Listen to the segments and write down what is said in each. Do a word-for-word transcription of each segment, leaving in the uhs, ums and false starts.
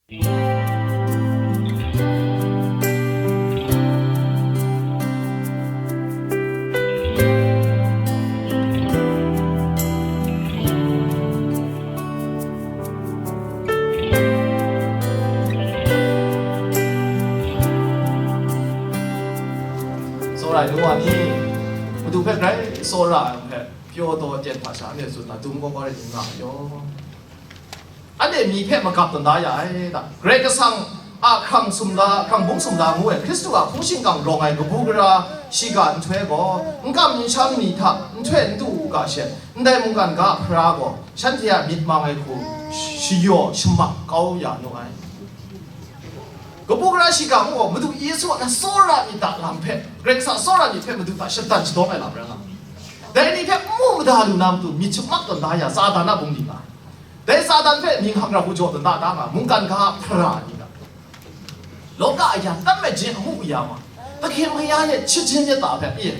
Tsawra ai nu wa ni, Madu hpe grai tsawra ai hpe, pyaw taw aten hta sha anhte tsun na, dum kau kau rai n nga ai yaw. Anhte myi hpe magap tawn da ya ai da. Karai Kasang a hkrang sumla, hkrang bung sumla ngu ai Hkristu a hpung shingkang rawng ai kabu gara shiga nhtoi gaw, n kam n sham ni hta nhtoi n du u ga she, ndai mungkan ga hpara gaw, shanhte a myit mang ai hku shayaw shamak kau ya nu ai. Kabu gara shiga ngu gaw, Madu Yesu a na tsawra myit da lam hpe, Karai Kasang a tsawra myit hpe Madu hta shatan shadawng ai lam rai nga. Dai ni hpe n mu mada lu na matu myit shamak tawn da ya, Satan a bungli nga ai. Dai Satan hpe mying hkam rau jaw tawn da da nga, mungkan ga hpara ni ga, lawka a ya tam ai jin amu ya ma, Hkristu maya e shajin yet ta hpe, e,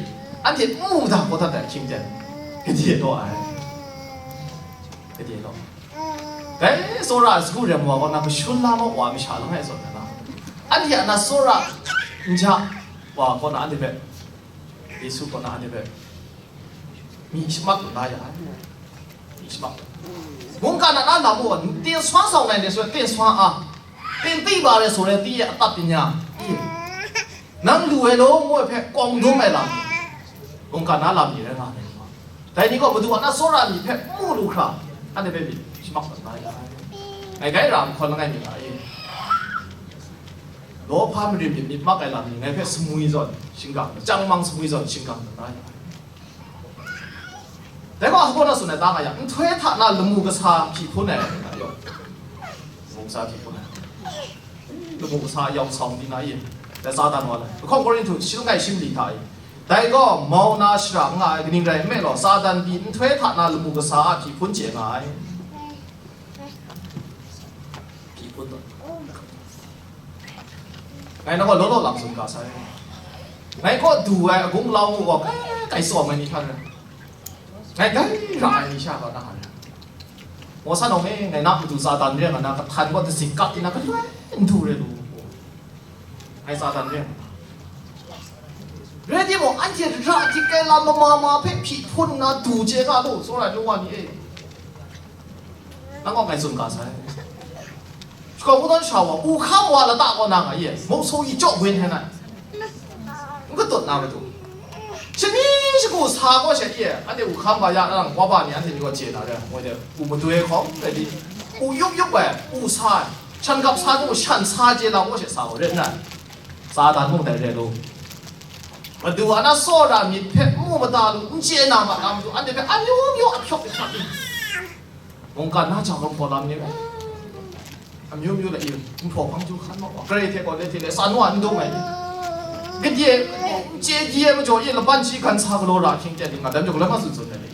anhte n mu da kau dat ai ahkying ten, gade law ai. Gade law. Dai tsawra ai sagu rem wa kaw na, kashun la ma wa masha langai zawn na, anhte a na tsawra n ja wa kaw na, anhte hpe, Yesu kaw na, anhte hpe, myi shamak lu na ya ai. Myi shamak. Mungkan a na lam gaw, teng swa zawn ai ni swa, teng swa a, teng ti ba rai, so rai ti a atat pyi nya, i, nang lu ai law, ngu ai hpe kawng dum ai lam, mungkan na lam ni rai nga ai. Dai ni gaw Madu a na tsawra myit hpe mu lu hkra, anhte hpe myit shamak tawn na ya ai. Ngai gai ra, nhkawn langai mi nga i. Lawhpa marim myit myit mak ai lam ni ngai hpe sumwi zawn shingkang, chyang mang sumwi zawn shingkang tawn na ya ai. Dai gaw hpa na tsun ai ta nga yang, nhtoi hta na lamu kasa hpyi hpun ai, lamu kasa hpyi hpun ai, lamu kasa yawng sawng di na i, dai Satan wa lai. Lahkawng Korinhtu shi langai shi mali hta i, dai gaw mau na shara n nga ai, kaning rai nme law, Satan pyi nhtoi hta na lamu kasa a hpyi hpun chye nga ai. Hpyi hpun tawn. Ngai nang gaw law law lam tsun ga sai. Ngai kaw du ai agung lau mu gaw kai kai tsawm ai ni hta rai. Ngai gai ra ai ni sha gaw na hkan rai. Mawsa nawng e, ngai na matu Satan re nga na, kahtan gaw dazik kap di na, galoi n du re lu. Ngai Satan re nga na. Rai timung, anhte ra dik ai lam mama ma hpe hpyi hpun nna du chye ga lu, tsawra ai nu wa ni e. Nang gaw ngai tsun ga sai. Shakawn kungdawn sha wa, u hkam wa lata kaw na nga ye, muk so i chyaw gwen hkrai na, n katut na matu. Shani shagu sa gaw sha ye, anhte u hkam ga ya nang, wa ba ni anhte ni gaw chye na re, moi de, u madoi hkawm rai di, u yup yup ai, u sa ai, shan gap sa du, shan sa chye lam gaw sha sa gaw rai nna, Satan mung dai re lu. Madu a na tsawra myit hpe n mu mada lu, n chye na ma na matu, anhte hpe amyu myu a hpyawk hpyawk. Mungkan na jang lahpaw lam ni, amyu myu la i, nhpaw hpang ju hkan ma wa, grai hte gaw le hte le, sa nu a n dung ai. Gade, chye di ai majaw, i laban shi gan sa galaw ra hkying ten, nga dan jawng la ma tsun tsun ai.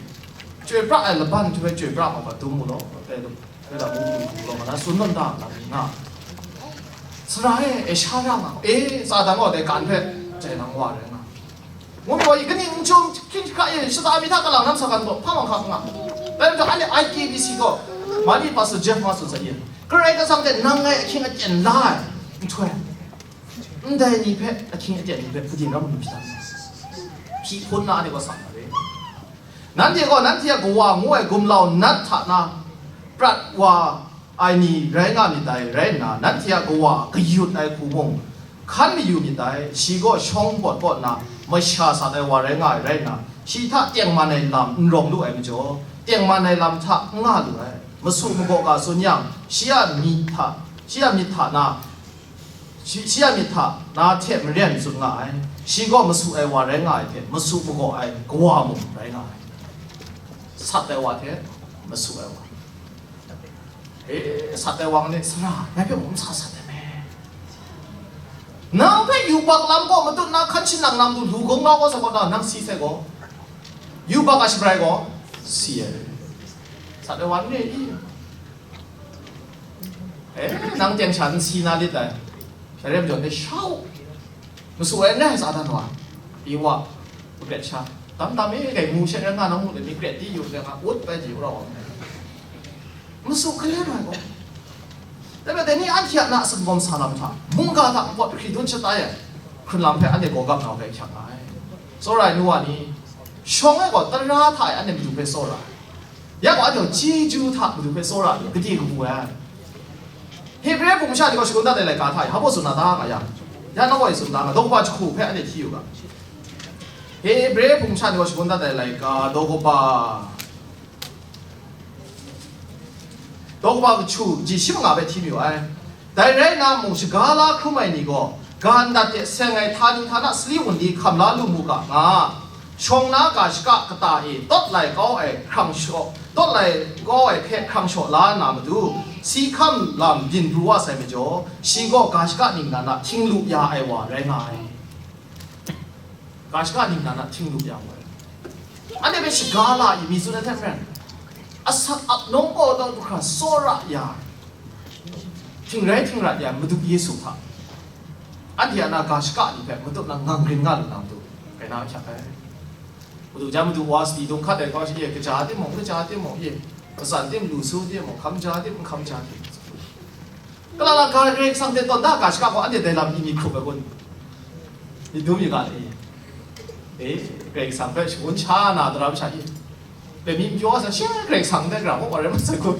Chyoi pra ai laban hte chyoi pra ma hpa dum mu law, dai law, dai law, mu mu law, ma na tsun nawn da lam ni nga. Sara e, e sha ra nga, e, Satan gaw dai kan hpe jai lang wa rai nga. Ngu pyi wa i, kaning n chyum hkying hkra e, shata mi hta kalang nam sa kan gaw, hpa mung hkap nga. Dai majaw, anhte I K B C gaw, Mali Pastor Jeff nga tsun sa i, Karai Kasang hte nang ngai ahkying aten la ai nhtoi, ndai ni hpe, ahkying aten ni hpe, gade ram lu shi ta? Hpyi hpun na anhte gaw sa na re. Nanhte gaw, nanhte a kawa ngu ai gumlau nat hta na prat wa ai ni rai nga myit dai, rai nna, nanhte a kawa kayut ai hku mung hkan mayu myit dai. Shi gaw shawng pawt pawt nna masha sat ai wa rai nga ai rai nna, shi hta tengman ai lam n rawng lu ai majaw, tengman ai lam hta n nga lu ai. Masu magaw ga tsun yang, shi a myit hta, shi a myit hta na, shi, shi a myit hta na hte maren tsun nga ai. Shi gaw masu ai wa rai nga ai hte, masu magaw ai kawa mung rai nga ai. Sat ai wa hte masu ai wa. E, sat ai wa ni, sara, ngai hpe mung n sa sat ai me. Nang hpe yubak lam gaw matut na hkan shanang nang du lu gawng na gaw sa gaw na, nang si sai gaw, yubak a shabrai gaw si ai. Sat ai wa ni e i. E, nang teng sha n si na lit ai. Sha rem jaw ni shau. Masu ai n rai, Satan wa. Pyi wa, magret sha. Tam tam e, gai mu she rai nga, nang mu de, mi gret di yu de nga, ut bai di rau ai. Masu hkalem ai gaw. Dai majaw, dai ni anhte a na a sumgawm sa lam hta, mungga hta npawt hkri dun shatai ai hkrun lam hpe anhte gawgap na hpe hkyak nga ai. Tsawra ai nu wa ni, shawng e gaw tara hta e anhte madu hpe tsawra ai. Ya gaw, anhte gaw chyeju hta madu hpe tsawra ai, gade kabu ai. Hebre hpung masha ni gaw shagun dat ai laika hta e, hpa baw tsun na ta nga yang, ya nau e tsun ta nga, daw kaba jahku hpe anhte hti yu ga. Hebre hpung masha ni gaw shagun dat ai laika, daw kaba, daw kaba jahku, kaji shi manga hpe hti mayu ai. Dai rai nna mung, shaga la hkrum ai ni gaw, ga ndat de seng ai htani htana sali wunli hkam la lu mu ga nga, shawng na ga shaka kata e tawt lai kau ai hkrang shaw, tawt lai kau ai hpe hkrang shaw la na matu, si hkam lam byin pru wa sai majaw, shi gaw ga shaka ningnan a hting lu ya ai wa rai nga ai. Ga shaka ningnan a hting lu ya wa ai. Anhte hpe shaga la i, mi tsun ai hte maren, asak ap nawng gaw daw du hkra tsawra ya ai. Hting rai hting rat ya ai Madu Yesu hta, anhte a na ga shaka ni hpe matut na ngang rin nga lu na matu, kai na hkyak ai. Madu jan madu wa sadi dung hkat ai kau shi e, kaja timung, kaja timung e, matsan tim lu su timung, hkam ja tim, hkam ja tim. Kalala ga Karai Kasang hte tawn da ga shaka gaw anhte dai lam ni mi hkrup ai kun? Ni dum yu ga ni? E, Karai Kasang hpe shangun sha na daram sha i? Dai mi n pyaw sa, shi Karai Kasang dai gara gaw wa rai masai kun?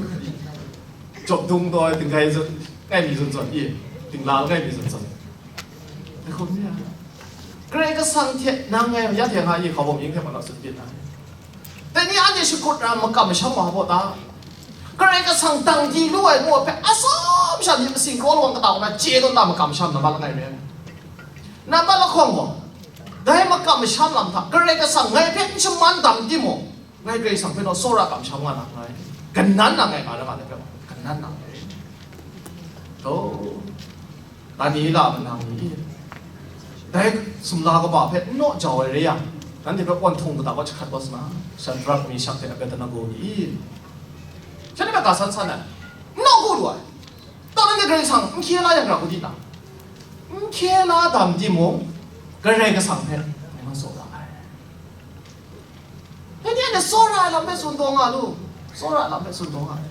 Jawp dung taw ai dinggai zawn, ngai mi zawn zawn i? Dingla ngai mi zawn zawn. Dai hkum ni a? Karai Kasang hte nang ngai ya hte nga i hkau bawm yin hte hpa na tsun byin ai. Dai ni anhte shakut ra makam masham wa baw ta? Karai Kasang dang di lu ai ngu ai hpe atsawm sha myit masing kraw lawang kata na chye tawn ta makam masham nambat langai re ai. Nambat lahkawng gaw, dai makam masham lam hta Karai Kasang ngai hpe n shaman dam timung, ngai Karai Kasang hpe naw tsawra kamsham nga na nngai. Kanan na ngai nga ra nga ai hpe, kanan na ngai. Oh. Daniela manang ni, dai sumla kaba hpe n naw jau ai re yang, nanhte hpe wan htung kata wa jahkrat wa sa na, Shadrak, Meshak hte Abednego ni, shanhte hpe ga san san ai, n naw gu lu ai. Tau nanhte Karai Kasang n hkye la yang, gara hku di na, n hkye la dam timung, Karai Kasang hpe ngai naw tsawra ai. Dai ni anhte tsawra ai lam hpe tsun taw nga lu, tsawra ai lam hpe tsun taw nga ai.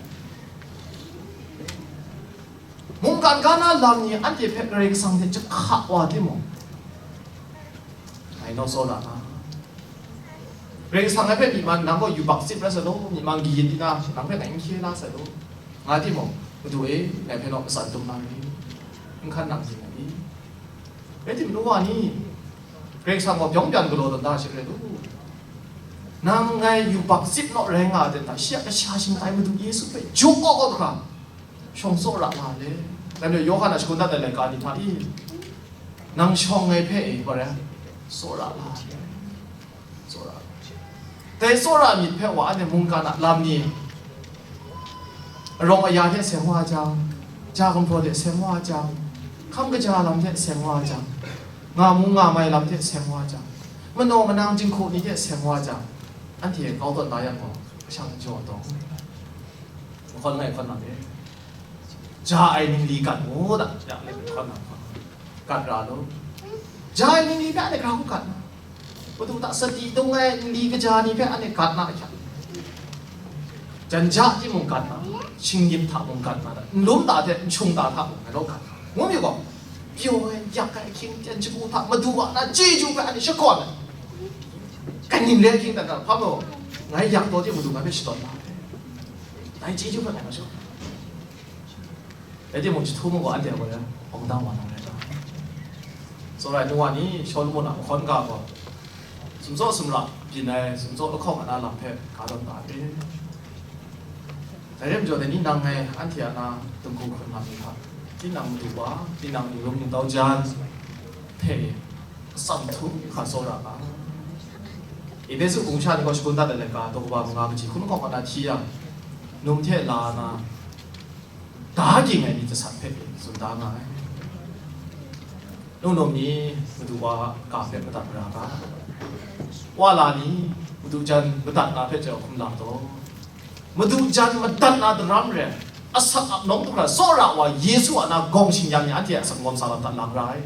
Mungkan ga na lam ni anhte hpe Karai Kasang hte jahka wa timung, ngai naw tsawra nga. Karai Kasang ai hpe myi man nang gaw yubak tsip rai sai law, myi man kayin di na, nang hpe ngai n hkye la sai law, nga timung, Madu e, ngai hpe naw matsan dum na ri, n hkan nang yin ai i? Rai timung, nu wa ni, Karai Kasang gaw byawng byan galaw tawn da shi rai lu. Nang ngai yubak tsip naw rai nga ai hta, shi a kasha shingtai Madu Yesu hpe juk kaw kaw hkra, shawng tsawra la le. Dai majaw Yawhan a shagun dat ai laika ni hta i, nang shawng ngai hpe e, hpa rai, tsawra la le. Tsawra. Dai tsawra myit hpe wa anhte mungkan a lam ni, arawng aya hte seng wa jang, ja gumhpraw hte seng wa jang, hkam kaja lam hte seng wa jang, nga mu nga mai lam hte seng wa jang, manaw manang jinghku ni hte seng wa jang, anhte kau tawn da yang gaw, hpang jaw taw, mahkawn ngai hkawn na e. Ja ai ningli gat mu da, ya, ngai hkawn na hkawn. Gat ra lu. Ja ai ningli hpe anhte hkra hku gat na. Madu hta sadi dung ai ningli kaja ni hpe anhte gat na hkyak. Jan ja timung gat na, shinggyim hta mung gat na, nlum ta hte nshung ta hta mung ngai naw gat na. Ngu mi gaw, pyaw ai, yak ai ahkying ten shagu hta Madu a na chyeju hpe anhte shakawn ai. Kaning le ahkying ten hta, hpa maw, ngai yak taw de Madu ngai hpe shatawn na ai. Dai chyeju hpe ngai naw shakawn. Rai timung, jahtum gaw anhte a gaw rai, awng dang wa na rai ta? Tsawra ai nu wa ni, Shawlumon a mahkawn ga gaw, sumtsaw sumra byin ai, sumtsaw lahkawng a na lam hpe ga tawn ta ai. Dai rai majaw, dai ni nang ngai anhte a na dinghku hkrun lam ni hta, tinang madu wa, tinang ningrum ningtau jan hte atsam htum hkra tsawra ga. Epesu hpung sha ni gaw shagun dat ai laika, daw kaba manga kaji hkun hkawng a na hti yang, num hte la na, da ging ai myit jasat hpe tsun da nga ai. Nungdawm ni, madu wa ga hpe madat mara ga, wa la ni, madu jan madat na hpe jau hkum lam taw, madu jan madat na daram re ai, asak ap nawng du hkra tsawra wa Yesu a na gawng shing-yang ni anhte a asak ngawm sa lam hta lang ra ai.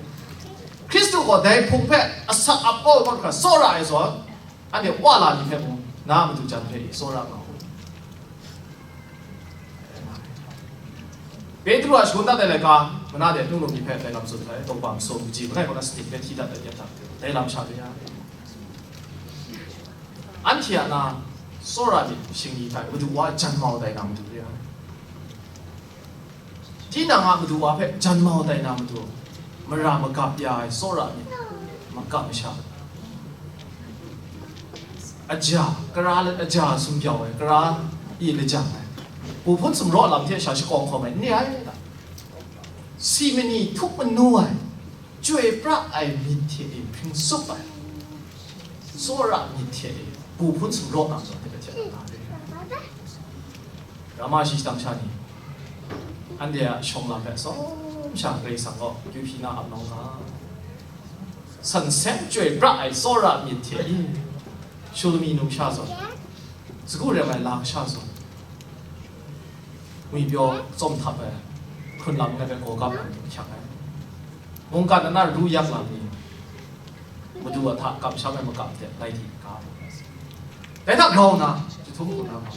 Hkristu gaw dai Hpung hpe asak ap kau ai hkra tsawra ai zawn, anhte wa la ni hpe mung, na madu jan hpe tsawra nga u. Petru a shagun dat ai laika, mana de nungrum ni hpe dai lam tsun ai, tawng hpang sum kaji langai kaw na sanit hpe hti dat ai, yak dat ai, dai lam sha re ai. Anhte a na, tsawra myit shingli hta e, Madu wa jan mau tai na matu re ai. Tinang a Madu wa hpe jan mau tai na matu, mara magap ya ai tsawra myit, magap masha, aja, kara aja sum pyau ai, kara i lajang ai, pu hpun sumraw lam hte sha shakawng hkawm ai, ni ai ta? Si mani htup manu ai, chyoi pra ai myit hte e hpring tsup ai, tsawra myit hte e pu hpun sumraw na zawn hte hte na re. Rama shi shadang sha ni, anhte a shawng lam hpe tsawm sha Karai Kasang gaw kyu hpyi na ap nau nga, san seng chyoi pra ai tsawra myit hte e, Shalumi numsha zawn, sagu rem ai lasha zawn, ngwipyaw tsawm htap ai, hkrun lam ngai hpe gawgap ai hte hkyang ai, mungkan ana ru yak lam ni, Madu a hta kamsham ai makam hte lai di ga mu ai. Dai hta grau nna, chyahtum hkrum na ga,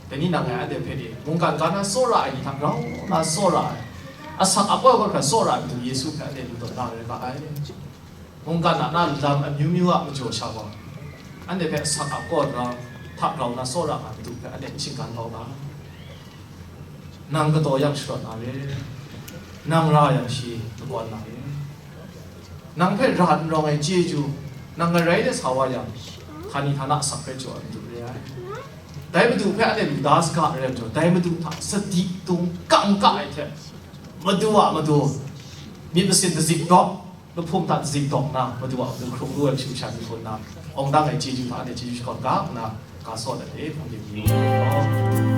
dai ni nang ngai anhte hpe e, mungkan ga na tsawra ai ni hta grau nna tsawra ai, asak akoi kaw hkra tsawra ai Madu Yesu hpe anhte lu tawn na rai ga ai. Mungkan a na lam amyu myu a majaw sha gaw, anhte hpe asak akoi grau hta grau nna tsawra ai Madu hpe anhte n shinggan kau ga. Nang kataw yang sharawt na re, nang ra yang shi lakawn na re. Nang hpe ra n rawng ai chyeju, nang garai de sa wa yang, htani htana asak hpe jaw ai Madu re ai. Dai Madu hpe anhte lu da saga ai rai majaw, dai Madu hta sadi tung kang ka ai hte, Madu a Madu, myit masin dazik dawk, lahpum hta dazik dawk nna, Madu a Madu hkrung lu ai mashu masha ni hku nna, awng dang ai chyeju hta anhte chyeju shakawn ga nna, ga saw dat e, hpung de mi u.